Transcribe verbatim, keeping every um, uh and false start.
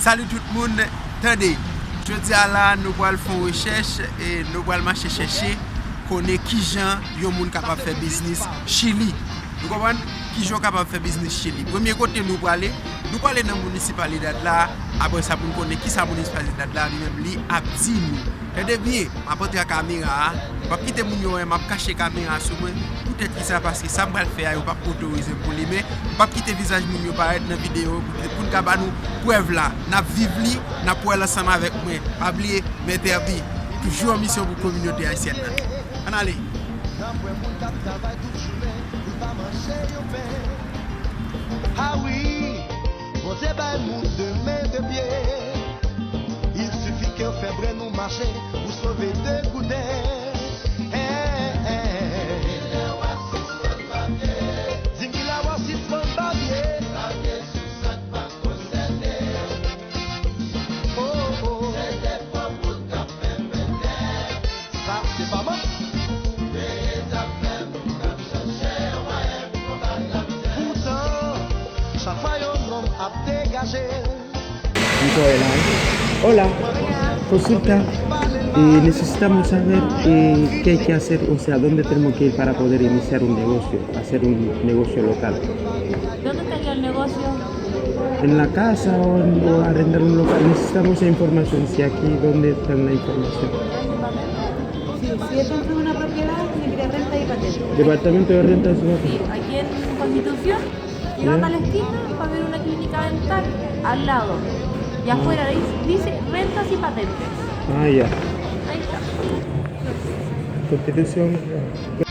Salut tout moun, tande, jodi a la nou pral fè yon rechèch e nou pral mache chèche konnen kijan yon moun kapab fè biznis Chili. Nou konprann kijan w kapab fè biznis Chili. Premye kote nou prale, nou prale nan Municipalidad la, apre sa pou n konnen kisa Municipalidad la li menm li ap di nou. Tande byen, m ap antre ak kamera a, m p ap kite moun yo wè, m ap kache kamera a sou mwen. Poutèt ki sa? Paske sa m pral fè a, yo p ap otorize m pou li, men m p ap kite vizaj moun yo parèt nan videyo pou, pou n ka ba nou prèv la. N ap viv li, n ap wè l ansanm avèk mwen. Pa bliye, Mèt Herby, toujou an misyon pou kominote ayisyèn nan. Ann ale! N ap wè moun k ap travay tout jounen, li pa manje yon pen. Ah wi, Bondye bay moun de men, de pye. Il suffit ke w fè brenn ou mache, ou sove de gouden. Hey, hey. Di m kilè w ap sispann babye. Oh, oh. Sa se pa manti. Poutan, chak fwa yon nonm ap degaje l. Hola. Hola. Consulta. Eh, necesitamos saber eh, qué hay que hacer, o sea, dónde tenemos que ir para poder iniciar un negocio, hacer un negocio local. ¿Dónde estaría el negocio? ¿En la casa o, en- o arrendar un local? Necesitamos esa información. Si aquí, ¿dónde está la información? Sí, si es dentro de una propiedad, tiene que ir a renta y patente. Departamento de Renta y Patente. Sí, aquí en Constitución, llegando a la esquina, va a haber una clínica dental al lado. Y afuera ahí dice rentas y patentes. Ah, ya. Ahí está. Constitución, ya.